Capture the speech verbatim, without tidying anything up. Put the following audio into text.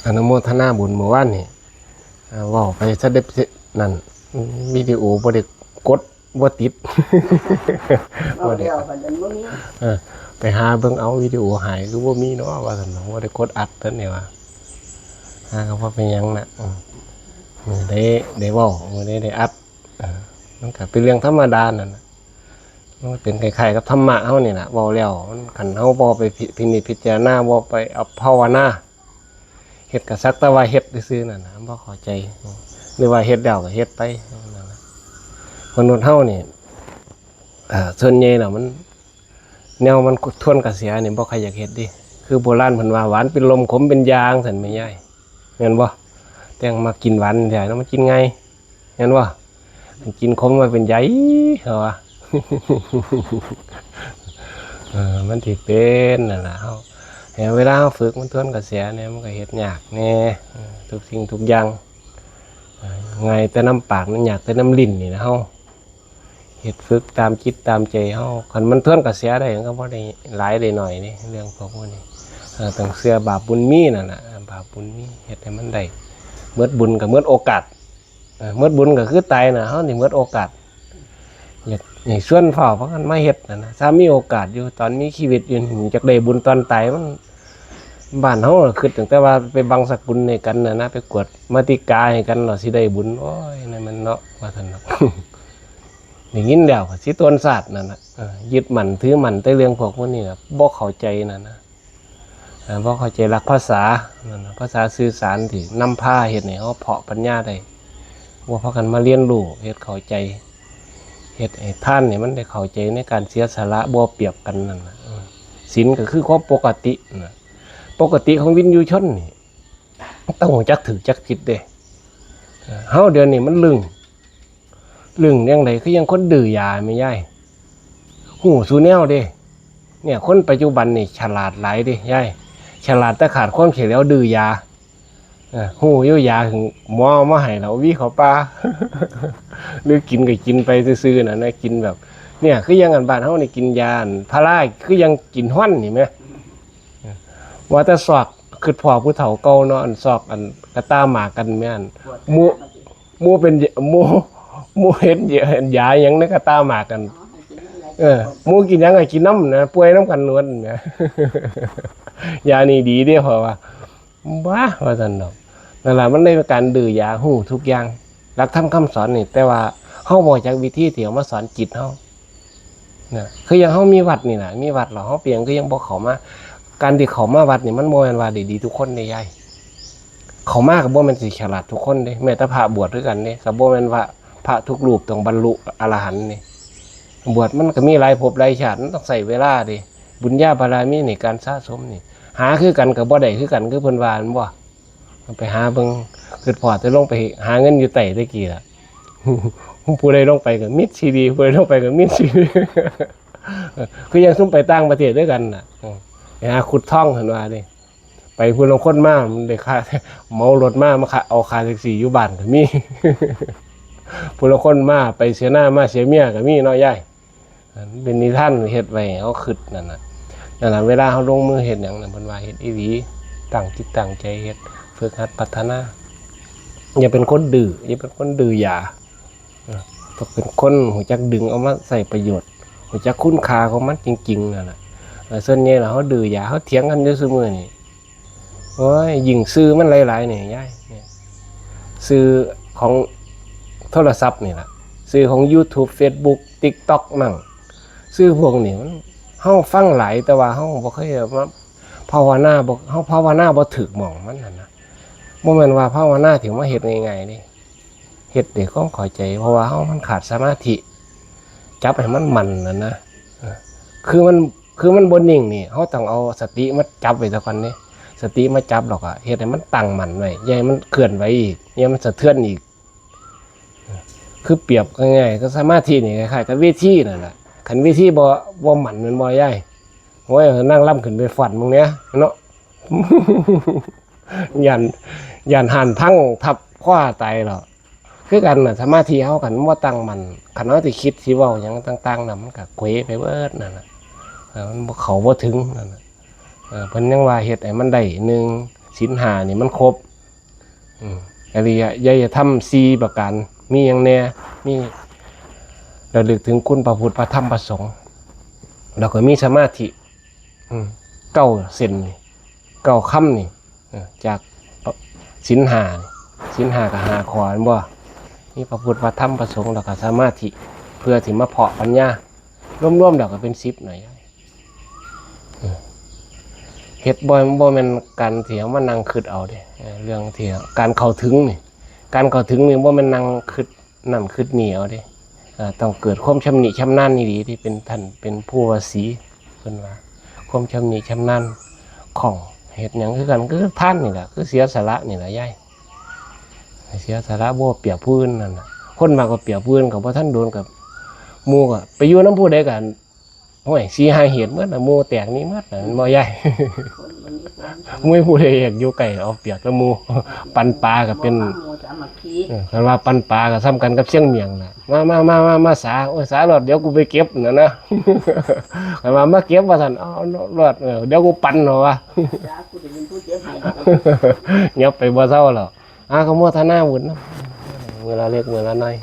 อนุโมทนาบุญเมื่อวานนี่ อ่า เว้าไปซะเด็ดนั่น วิดีโอบ่ได้กด บ่ติด เว้า บ่ได้ แล้วบัดนั้นบ่มี เออ ไปหาเบิ่ง เอา วิดีโอหายคือบ่มีเนาะ ว่าซั่นเนาะ บ่ได้กดอัดนั่นนี่ว่า หาก็บ่เป็นหยังน่ะ อืม มื้อใดได้เว้า มื้อใดได้อัด เออ มันก็เป็นเรื่องธรรมดานั่นน่ะ มันเป็นคล้ายๆกับธรรมะเฮานี่ล่ะ เว้าแล้ว มัน คันเฮาบ่ไปพิ พินิจพิจารณา บ่ไปเอาภาวนา เฮ็ดก็สักแต่ว่าเฮ็ดซื่อๆนั่นน่ะ บ่เข้าใจ หรือว่าเฮ็ดแล้วก็เฮ็ดไป นั่นน่ะ มนุษย์เฮานี่ เอ่อ ส่วนใหญ่แล้วมัน แนวมันทวนกระแสนี่บ่ค่อยอยากเฮ็ดเด้ คือโบราณเพิ่นว่า หวานเป็นลม ขมเป็นยา ซั่นแม่ยาย แม่นบ่? แต่งมากินหวานยายเนาะ มันกินง่าย แม่นบ่? กินขมมาเป็นใย เขาว่า เออ มันสิเป็นนั่นล่ะ เฮา เวลาเฮาฝึกมันทวนกระแสเนี่ย มันก็เฮ็ดยากแน่ เออ ทุกสิ่งทุกอย่าง เออ ง่ายแต่นำปาก มันยากแต่นำลิ้นนี่นะ เฮาเฮ็ดฝึกตามจิตตามใจเฮา คันมันทวนกระแสได้ มันก็บ่ได้หลายได้น้อยนี่ เรื่องพวกพวกนี้ เออ ต้องเชื่อบาปบุญมีนั่นน่ะ บาปบุญมี เฮ็ดให้มันได้ หมดบุญก็หมดโอกาส เออ หมดบุญก็คือตายน่ะ เฮานี่หมดโอกาส อยากให้ชวนฟ้าวพากันมาเฮ็ดนั่นน่ะ ถ้ามีโอกาสอยู่ ตอนมีชีวิตอยู่นี่ อยากได้บุญตอนตาย มัน บ้านเฮาน่ะ คิดตั้งแต่ว่าไปบังสกุลให้กันน่ะนะ ไปกวดมาติกาให้กัน เราสิได้บุญ โอ้ย นั่นมันเนาะ ว่าซั่นเนาะ ได้ยินแล้วก็สิต้นชาตินั่นน่ะ เออ ยึดมั่นถือมั่นแต่เรื่องพวกพวกนี้น่ะ บ่เข้าใจนั่นนะ อ่า บ่เข้าใจหลักภาษานั่นน่ะ ภาษาสื่อสารที่นำพาเฮ็ดให้เฮาเพาะปัญญาได้ บ่พากันมาเรียนรู้ เฮ็ดเข้าใจ เฮ็ดให้ทานนี่มันได้เข้าใจในการเสียสละ บ่เอาเปรียบกันนั่นน่ะ เออ ศีลก็คือความปกติน่ะ ปกติของวิญญูชนนี่ ต้องรู้จักถูกจักผิดเด้ เออ เฮาเดี๋ยวนี้มันลึง ลึงจั่งใด คือยังคนดื้อยาแม่ยาย ฮู้ซุแนวเด้ เนี่ย คนปัจจุบันนี่ฉลาดหลายเด้ยาย ฉลาดแต่ขาดความเฉลียว ดื้อยา เออ ฮู้อยู่ยา ถึงหมอเอามาให้แล้ว วีเข้าป่า หรือกินก็กินไปซื่อๆน่ะนะ กินแบบ เนี่ย คือยังอันบ้านเฮานี่กินยาอันพารา คือยังกินฮ้อนนี่แหม เออ ว่าแต่ซอก คิดพ้อผู้เฒ่าเก่าเนาะ อันซอก อันกะต่าหมากกันแม่น หมู่ หมู่เป็น หมู่ หมู่เฮ็ดยาหยังในกะต่าหมากกัน เออ หมู่กินหยังก็กินนำนะ ป่วยนำกันหมดนะ ยานี่ดีเด้ เพราะว่า บ้า ว่าซั่นดอก นั่นล่ะ มันเลยเป็นการดื้อยา ฮู้ทุกอย่าง หลักธรรมคำสอนนี่ แต่ว่าเฮาบ่จักวิธีที่เอามาสอนจิตเฮา นะ คืออย่างเฮามีวัดนี่น่ะ มีวัดแล้วเฮาเปียงคือยังบ่เข้ามา การที่เข้ามาวัดนี่มันบ่แม่นว่าได้ดีทุกคนเด้ยาย เข้ามาก็บ่แม่นสิฉลาดทุกคนเด้ แม้แต่พระบวชคือกันเด้ ก็บ่แม่นว่าพระทุกรูปต้องบรรลุอรหันต์เด้ บวชมันก็มีหลายภพหลายชาติ มันต้องใช้เวลาเด้ บุญญาบารมีนี่ การสะสมนี่ หาคือกันก็บ่ได้คือกัน คือเพิ่นว่าแม่นบ่ ไปหาเบิ่ง คิดพ้อแต่ลงไปหาเงินอยู่ใต้แต่กี้ล่ะ ผู้ใดลงไปก็มิดซีดี ผู้ใดลงไปก็มิดซีดี คือยังซุ่มไปต่างประเทศด้วยกันน่ะ เออ ไปหาขุดทองเพิ่นว่าเด้ ไปผู้ลางคนมา มันได้ค่า เหมารถมา มาค่า เอาค่าแท็กซี่อยู่บ้านก็มี ผู้ลางคนมา ไปเสียหน้ามาเสียเมียก็มีเนาะยาย อันเป็นนิทานเฮ็ดไว้ให้เฮาคิดนั่นน่ะ นั่นล่ะ เวลาเฮาลงมือเฮ็ดหยังน่ะ เพิ่นว่าเฮ็ดอีหลี ตั้งจิตตั้งใจเฮ็ด ฝึกหัดพัฒนา อย่าเป็นคนดื้อ อย่าเป็นคนดื้อยา เออ ต้องเป็นคนรู้จักดึงเอามาใช้ประโยชน์ รู้จักคุณค่าของมันจริงๆนั่นน่ะ เออ ส่วนใหญ่แล้วเฮาดื้อยา เฮาเถียงกันอยู่ซุมื้อนี่ โอ้ย ยิ่งสื่อมันหลายๆนี่ยาย เนี่ย สื่อของโทรศัพท์นี่ล่ะ สื่อของยูทูบ เฟซบุ๊ก ติ๊กต็อก มั่ง สื่อพวกนี้มัน เฮาฟังหลาย แต่ว่าเฮาบ่เคยมาภาวนา บ่ เฮาภาวนาบ่ถูกหม่องมันหั่นนะ บ่แม่นว่าภาวนาถึงมาเฮ็ดง่ายๆเด้ เฮ็ดด้วยความเข้าใจ เพราะว่าเฮามันขาดสมาธิ จับให้มันมั่นนั่นนะ เออ คือมัน คือมันบ่นิ่งนี่ เฮาต้องเอาสติมาจับไว้ซะก่อนเด้ สติมาจับแล้วก็เฮ็ดให้มันตั้งมั่นไว้ อย่าให้มันเคลื่อนไหวอีก อย่าให้มันสะเทือนอีก คือเปรียบง่ายๆ ก็สมาธินี่คล้ายๆกับเวทีนั่นแหละ คันเวทีบ่ บ่มั่นแม่นบ่ยาย โอ้ย นางรำขึ้นไปฟ้อนมึงเนี่ยเนาะ ย่าน ย่านห่านพังทับคอตายแล้ว คือกันน่ะ สมาธิเฮาคันบ่ตั้งมั่น คันเฮาสิคิดสิเว้าหยังต่างๆน่ะ มันก็เขวไปเบิดนั่นน่ะ เออ มันบ่เข้าบ่ถึงนั่นน่ะ เออ เพิ่นยังว่าเฮ็ดให้มันได้ หนึ่ง ศีลห้านี่มันครบ อืม อริยะยธรรมสี่ประการ มีหยังแน่ มีระลึกถึงคุณพระพุทธพระธรรมพระสงฆ์ แล้วก็มีสมาธิ อืม เก้าเส้นนี่ เก้าคำนี่ เออ จากศีลห้านี่ ศีลห้าก็ห้าข้อแม่นบ่ มีพระพุทธพระธรรมพระสงฆ์ แล้วก็สมาธิ เพื่อสิมาเพาะปัญญา รวมๆแล้วก็เป็นสิบน่ะยาย เออ เฮ็ดบ่ บ่แม่นการที่เอามานั่งคิดเอาเด้ เออ เรื่องที่การเข้าถึงนี่ การเข้าถึงนี่บ่แม่นนั่งคิดนั่นคิดนี่เอาเด้ เอ่อ ต้องเกิดความชำนิชำนาญอีหลีที่เป็นท่านเป็นผู้วสี เพิ่นว่า ความชำนิชำนาญ คล่อง เฮ็ดหยังคือกัน คือทานนี่แหละ คือเสียสละนี่แหละยาย เสียสละบ่เปรียบผู้อื่นนั่นน่ะ คนมากกว่าเปรียบผู้อื่น ก็บ่ทันโดน กับหมู่ก็ไปอยู่นำผู้ใดก็ โอ้ย สี่ห้าเหตุหมดน่ะ หมู่แตกหนีหมดน่ะ แม่นบ่ยาย คนมันมีความ หมู่ผู้ใดอยากอยู่ใกล้เอาเปรียบนำหมู่ ปันปลาก็เป็น หมู่สามัคคี เออ คันว่าปันปลาก็ส่ำกันกับเชียงเมียงน่ะ มา มา มา มา มาสา โอ้ย สาโลด เดี๋ยวกูไปเก็บน่ะนะ คันว่ามาเก็บว่าซั่น เอาโลด เออ เดี๋ยวกูปันเนาะวะ สากูสิเป็นผู้เก็บให้ ยับไปบ่เซาแล้ว อ่ะ ก็โมทนาบุญนำ มื้อละเล็กมื้อละน้อย